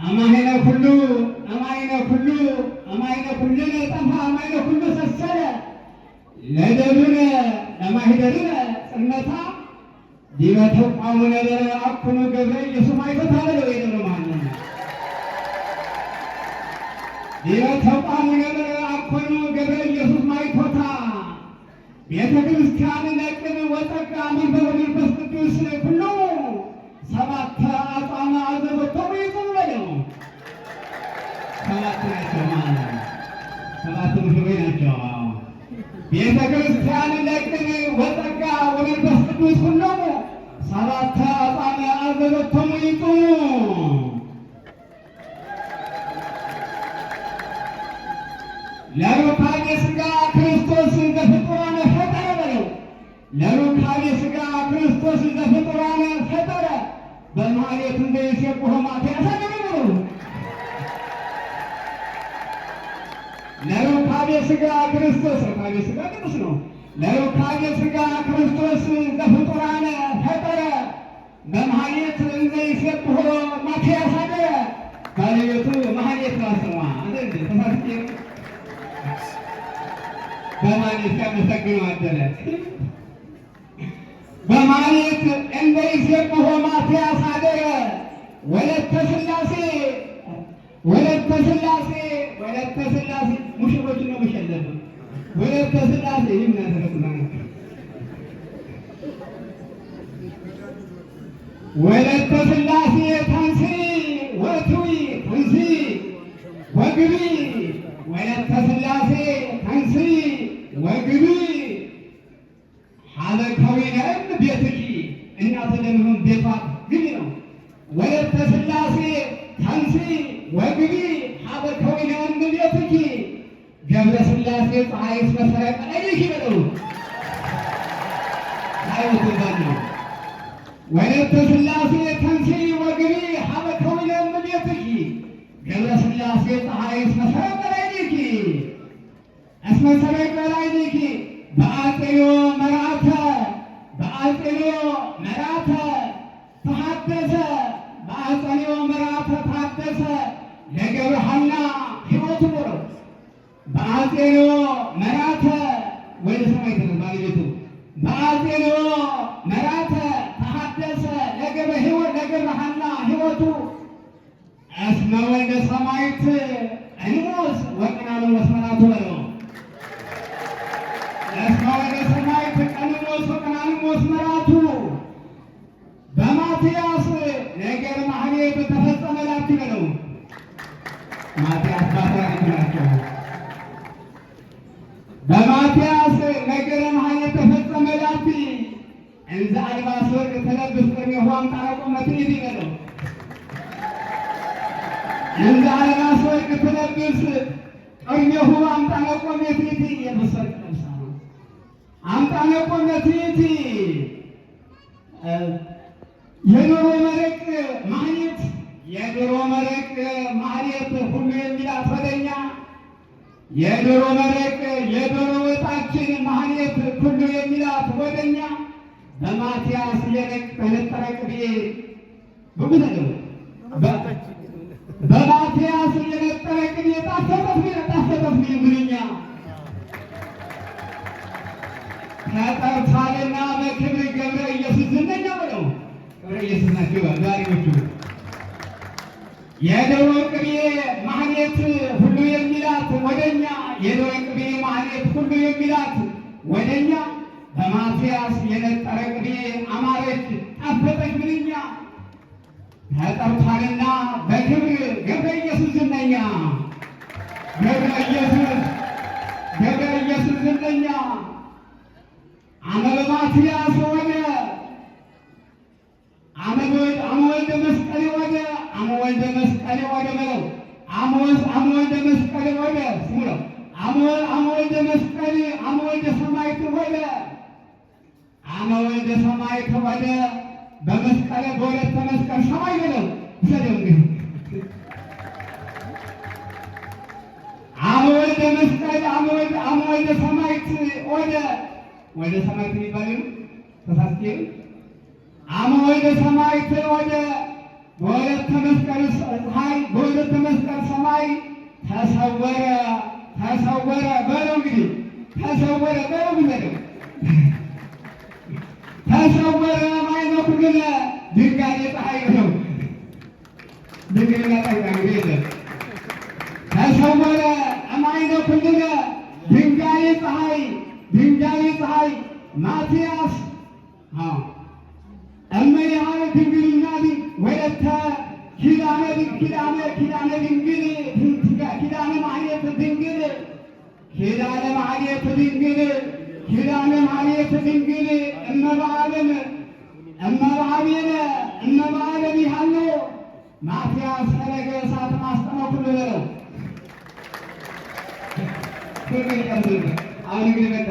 አማይነ ኩሉ አማይነ ኩሉ አማይነ ኩልነ ጠፋ አማይነ ኩሉ ሰሰለ ለደብነ ለማሂደርነ ጽመታ ዲበ ተቋሙ ነበረ አኩኑ ገብረ ኢየሱስ ማይፈታ በለው የደብረ መሃነነ ዲበ ተቋሙ ነበረ አኩኑ ገብረ ኢየሱስ ማይኮታ ቤተ ክርስቲያን ለቅን ወጸጋ መንፈስ መንፈስ ቅዱስ ኩሉ ሰባት አጽዋመ አዘቦቶሙ ይጹሙ በለው። ሰባት ናቸው ማለት ነው። ሰባቱ ሙሽሮች ናቸው። ቤተ ክርስቲያን ለቅን ወጸጋ ወመንፈስ ቅዱስ ኩሎሙ ሰባት አጽዋመ አዘቦቶሙ ይጹሙ። ለሩካቤ ሥጋ ክርስቶስ ዘፍጡራነ ፈጠረ በለው። ለሩካቤ ሥጋ ክርስቶስ ዘፍጡራነ ፈጠረ በማኅሌቱ እንዘ ይሴብሖ ማትያስ አደረ በለው። ለሩካቤ ሥጋ ክርስቶስ ሩካቤ ሥጋ ቅዱስ ነው። ለሩካቤ ሥጋ ክርስቶስ ዘፍጡራነ ፈጠረ በማኅሌት እንዘ ይሴብሖ ማትያስ አደረ። ባለቤቱ ማኅሌት ነው ስሟ። እንዴ ተሳስቼ ነው። በማኅሌት ሲያመሰግነው አደረ። በማኅሌት እንዘ ይሴብሖ ማትያስ አደረ ወለተ ሥላሴ ወለተ ሥላሴ ወለተ ሥላሴ ሙሽሮችን ነው መሸለም። ወለተ ሥላሴ ይህን ያደረግና ወለተ ሥላሴ ተንሥኢ ወትዊ ተንሥኢ ወግቢ ወለተ ሥላሴ ተንሥኢ ወግቢ ሀበ ከዊነ እም ቤትኪ እናት ለሚሆን ቤቷ ግቢ ነው። ወለተ ሥላሴ ተንሥኢ ወግቢ ሀበ ከዊነ እም ቤትኪ ገብረ ሥላሴ ፀሐይ እስመ ሰረቀ ሌሊኪ በለው። ፀሐይ ወትባል ነው። ወለተ ሥላሴ ተንሥኢ ወግቢ ሀበ ከዊነ እም ቤትኪ ገብረ ሥላሴ ፀሐይ እስመ ሰረቀ ሌሊኪ እስመ ሰረቀ ሌሊኪ በአጼዮ መርዓተ በአጼዮ መርዓተ ተሐደሰ በአጸንዮ መርዓተ ተሐደሰ ለገብረ ሐና ሕይወቱ ነው። በአጼዮ መርዓተ ወደ ሰማይ ተነ ባለቤቱ በአጼዮ መርዓተ ተሐደሰ ለገብረ ሕይወት ለገብረ ሐና ሕይወቱ እስመ ወልደ ሰማይት እንሞስ ወቅናኑ መስመራቱ በለው። እስመ ወልደ ሰማይት ቀንሞስ ወቅናኑ መስመራቱ በማትያስ ነገር ማህሌት ተፈጸመላችሁ በለው። ማትያስ ባትራሪቱ ናቸው። በማትያስ ነገረ ማህሌት ተፈጸመላት እንዘ አልባስ ወርቅ ተለብስ ቅድሜሁ አምጣነ ቆመት ይበለው። እንዘ አልባስ ወርቅ ትለብስ ቅድሜሁ አምጣነ ቆመት የልብስ ወርቅ ለብሳ አምጣነ ቆመት የዶሮ መረቅ ማህሌት የዶሮ መረቅ ማህሌት ሁሉ የሚላት ወደኛ የዶሮ መረቅ የዶሮ ወጣችን ማህሌት ሁሉ የሚላት ወደኛ በማትያስ የነጠረ ቅቤ በጉዘለው በማትያስ የነጠረ ቅቤ ጣፈጠት ጣፈጠት ምንኛ ተጠርቷልና በክብር ገብረ ኢየሱስ ዝነኛ በለው። ገብረ ኢየሱስ ናቸው ዛሬዎቹ። የዶሮ ቅቤ ማህሌት ሁሉ የሚላት ወደኛ የዶሮ ቅቤ ማህሌት ሁሉ የሚላት ወደኛ በማትያስ የነጠረ ቅቤ አማረች ጣፈጠች ምንኛ ተጠርቷልና በክብር ገብረ ኢየሱስ ዝነኛ ገብረ ኢየሱስ ገብረ ኢየሱስ ዝነኛ አመ በማትያስ ወደ አመ ወልደ መስቀል ወደ አመ ወልደ መስቀል ወደ በለው አመ ወልደ መስቀል ወደ ስሙ ነው። አመ ወልደ መስቀል አመ ወልደ ሰማዕት ወደ አመ ወልደ ሰማዕት ወደ በመስቀለ በሁለተ መስቀል ሰማይ በለው ውሰደው እንግዲህ አመ ወልደ መስቀል አመ ወልደ ሰማዕት ወደ ወልደ ሰማዕት የሚባል ነው። ተሳስቼ አመ ወልደ ሰማዕት ወደ በሁለተ መስቀል ፀሐይ ተሰወረ ተሰወረ በለው እንግዲህ ተሰወረ በለው በለው ተሰወረ ማይነ ኩልነ ድንጋሌ ፀሐይ ነው። ድንግልና ጠጋ እንግዲህ የለም። ተሰወረ እምአይነ ኩልነ ድንጋሌ ፀሐይ ድንጋሌ ፀሐይ ማትያስ እመ ድንግልና ወለተ ኪዳነ ኪዳነ ኪዳነ ድንግል ኪዳነ ማህሌት ድንግል ኪዳነ ማህሌት ድንግል ኪዳነ ማህሌት ድንግል እመ በዓለም እመ በዓቤነ እመ በዓለም ይሃሎ ማትያስ ፈለገ እሳት ማስጠመ ኩሉ በለው። አሁን እንግዲህ በቃ